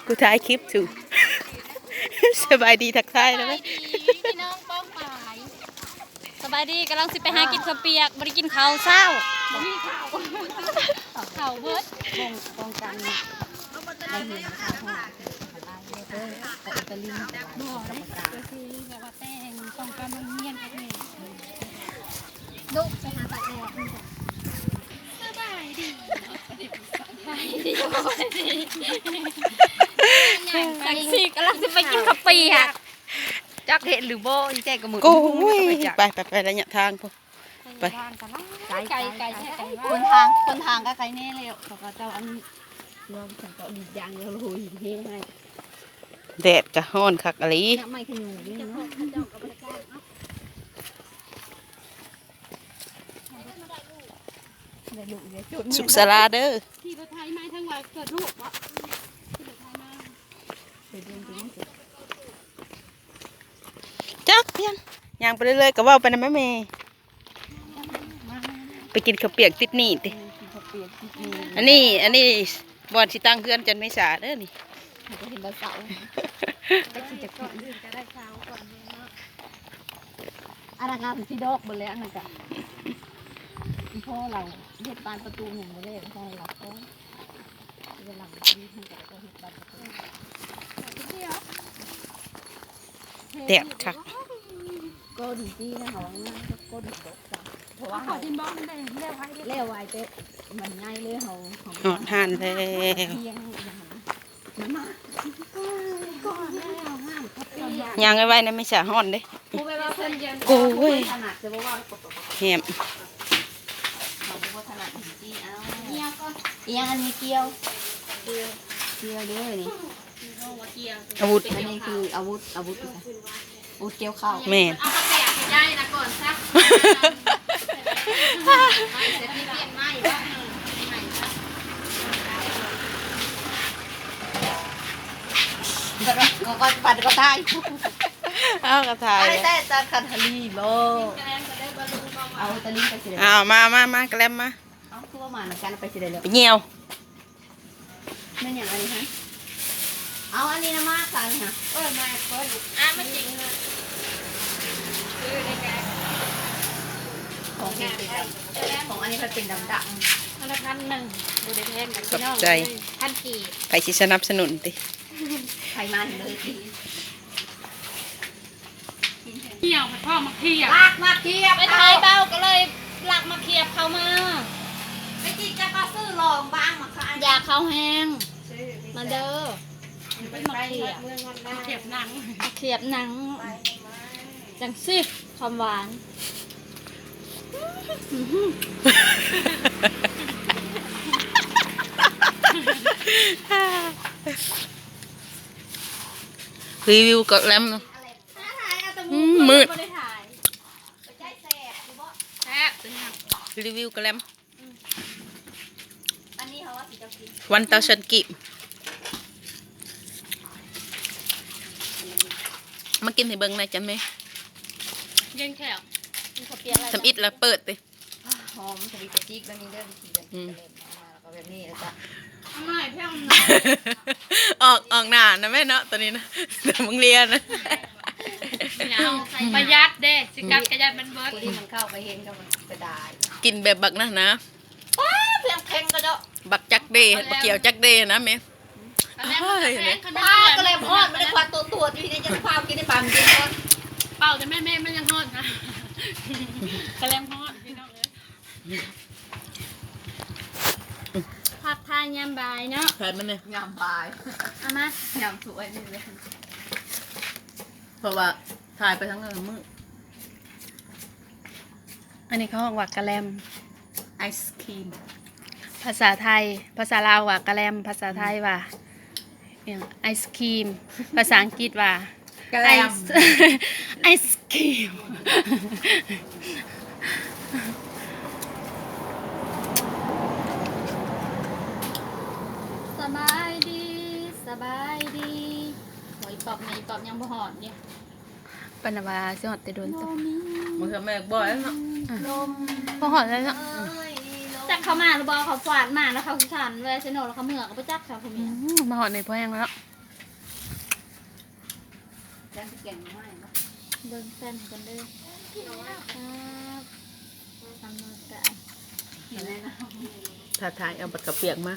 ກູຖ່າຍຄລິບຢູ່. ສະບາຍດີ ທັກທາຍແລ້ວ. ສະບາຍດີພີ່ນ້ອງປ້ອງປາຍ. ສະບາຍດີ ກຳລັງຊິໄປຫາກິນເຂົ້າປຽກ ບໍ່ໄດ້ກິນເຂົ້າເຊົ້າ. ບໍ່ມີເຂົ້າ ເຂົ້າເບິດ ປ້ອງ ປ້ອງກັນ ໄດ້ເຫັນເຂົ້າຮອດ ໄປອິຕາລີ ບໍ່ໄດ້ ແຕ່ວ່າແຕ່ງປ້ອງກັນໂຮງຮຽນກັບແມ່. ລຸກໄປຫາຕາກແດດ. ສະບາຍດີ ສະບາຍດີ ຈັ່ງຊີ້ກຳລັງຊິໄປກິນເຂົ້າປຽກ. ຈັກເຫັນຫຼືບໍ່ ອີແຈກະມື. ໂອ້ຍ ໄປ ໄປ ໄປ ໄປໄລຍະທາງພຸ້ນ. ໄປ ໄກ ໄກ ໄກ ຄົນທາງ ຄົນທາງກະໄກແນ່ແລ້ວ. ເຂົາເຈົ້າອັນ ລອງສັງເກາະດີດຢາງ ໂອ້ຍ ເຮໃຫ້. ແດດກະຮ້ອນຄັກອີ່ຫຼີ. ນ້ຳໄມ້ຂະຫຍູດນີ້ເນາະ. ສຸກສາລາເດີ. ຂີ່ລົດໄຖມາທັງວ່າເກີດລູກບໍ? ຂີ່ລົດໄຖມາ. ຈັກພຽງ ຍ່າງໄປເລື້ອຍໆ ກະເວົ້າໄປນຳແມ່. ໄປກິນເຂົ້າປຽກຕິດໜີ້ຕິ. ອັນນີ້ ອັນນີ້ບ່ອນຊິຕັ້ງເຮືອນຈັນເມສາເດີນີ້. ອັນນັ້ນກະຊິດອກເບິດແລ້ວ ອັນນັ້ນກະ ອີ່ພໍ່ລາວເຮັດບານປະຕູຫຍັງບໍ່ແລ້ວ ພໍ່ລາວ ແດດຄັກ. ກໍດີຕິ ເຮົາວ່າງ່າຍ ກໍດີດອກ ເພາະວ່າເຮົາ ເຂົາດິນບອກມັນໄດ້ແລ້ວໄວເດ້ ແລ້ວໄວແຕ່ມັນໃຫຍ່ເລີຍ ເຮົາ ເຮົາ ຮອດຮ້ານແລ້ວ. ຍ່າງໄວໆ ນະ ແມ່ສາ ຮ້ອນເດ້. ໂອ້ຍ ແຮມ. ອີ່ຫຍັງອັນນີ້ ກ່ຽວ ກ່ຽວເດີນີ້. ອາວຸດ ອັນນີ້ຄືອາວຸດ ອາວຸດ ອາວຸດກ່ຽວເຂົ້າ. ແມ່ນ ເອົາກະແຕກໃຫ້ຍາຍນະກ່ອນຊະ. ເອົາກະຖ່າຍ ເອົາກະຖ່າຍ ໄດ້ແຕ່ຄັນທະລີໂລ. ເອົາຕະລິງໄປຊິໄດ້. ເອົາມາ ມາ ມາ ກະແລັມມາ. ເອົາ ຄືວ່າມານຳກັນ ໄປຊິໄດ້ແລ້ວ ໄປຍ່ຽວ. ແມ່ນຫຍັງອັນນີ້ຫັ້ນ? ເອົາອັນນີ້ນະ ມາຊະ ອັນນີ້ຫັ້ນ. ເອີ ມາເປີດ ອ່າ ມາຈິງເນາະ. ຂອງເປັນ ຂອງອັນນີ້ເພິ່ນເປັນດຳໆ. ອັນລະພັນໜຶ່ງ ບໍ່ໄດ້ແພງດອກ ຂອບໃຈ ພີ່ນ້ອງເອີຍ ພັນກີບ. ໃຜຊິສະໜັບສະໜູນຕິ? ໃຜມາເລີຍຕິ? ຫ່ຽວ ພໍ່ມາຂຽບ ລັກມາຂຽບ ໄປຖ່າຍເບົາກໍເລີຍລັກມາຂຽບເຂົ້າມາ. ໄປຈິກກັບປາຊື້ລອງບາງມາຂາຍ ຢາກເຂົ້າແຮງ ມາເດີ. ໄປມາຂຽບ ຂຽບໜັງ ຂຽບໜັງ ຈັ່ງຊິ ຄວາມຫວານ. ຣີວິວກະແລັມ. ອືມ ມືດ ແຊບ ຣີວິວກະແລັມ ວັນທາວຊັນກີບ. ມາກິນໃຫ້ເບິ່ງແດ່ຈ້າແມ່. ເຢັນແຂ້ວ ທຳອິດລະເປີດຕິ. ຫອມ ກະດິກກະຈິກແບບນີ້ເດີ ວິທີແບບ ອືມ ແບບນີ້ລະກະ ອອກ ອອກໜ້ານະແມ່ເນາະ ຕອນນີ້ນະ ໂຮງຮຽນນະ. ປະຢັດເດ້ ຊິກັດກະຢັດມັນເບິດ. ຜູ້ທີ່ມັນເຂົ້າໄປເຫັນກໍມັນເສຍດາຍ. ກິນແບບບັກນັ້ນນະ ປ້າ ແພງໆ ກະເຈາະ ບັກຈັກເດ້ ບັກຂຽວຈັກເດ້ນະແມ່. ໂອ້ຍ ກະແລັມຮ້ອນ ມັນໄດ້ຄວັນຕົວໆ ຢູ່ນີ້ ຈະພາກິນໃນບາງກິນກ່ອນ. ເປົ່າແຕ່ແມ່ໆ ມັນຍັງຮ້ອນນະ ກະແລັມຮ້ອນ ພີ່ນ້ອງເອີຍ. ພັກທາຍຍາມບ່າຍເນາະ ຖ່າຍມັນນີ້ ຍາມບ່າຍ ເອົາມາ ຍາມສວຍນີ້ເລີຍ ເພາະວ່າຖ່າຍໄປທັງມື້. ອັນນີ້ເຂົາຮ້ອງວ່າກະແລັມ ໄອສະຄຣີມ ພາສາໄທ ພາສາລາວວ່າກະແລັມ ພາສາໄທວ່າ ອີ່ຫຍັງ ໄອສະຄຣີມ ພາສາອັງກິດວ່າ ກະແລັມ ໄອສະຄຣີມ. ສະບາຍດີ ສະບາຍດີ. ໂອ້ຍ ປອບ ແມ່ອີປອບຍັງບໍ່ຮອດຢູ່. ປານວ່າຊິຮອດແຕ່ດົນ. ບໍ່ມີ ບໍ່ເທື່ອແມ່ບໍ່ເນາະ ບໍ່ຮອດແລ້ວເນາະ. ຈັກເຂົາມາຫຼືບໍ່ ເຂົາຟາດມາແລ້ວເຂົາຊິສັນແວຊິໂນ ແລ້ວເຂົາເມືອກໍບໍ່ຈັກ. ອືມ ມາຮອດນີ້ພໍແຮງແລ້ວ. ເບິ່ງຕັ້ນກ່ອນເດີ. ຄັບ ອຳນວຍການ ຖ້າຖ່າຍເອົາບັກກະປຽກມາ.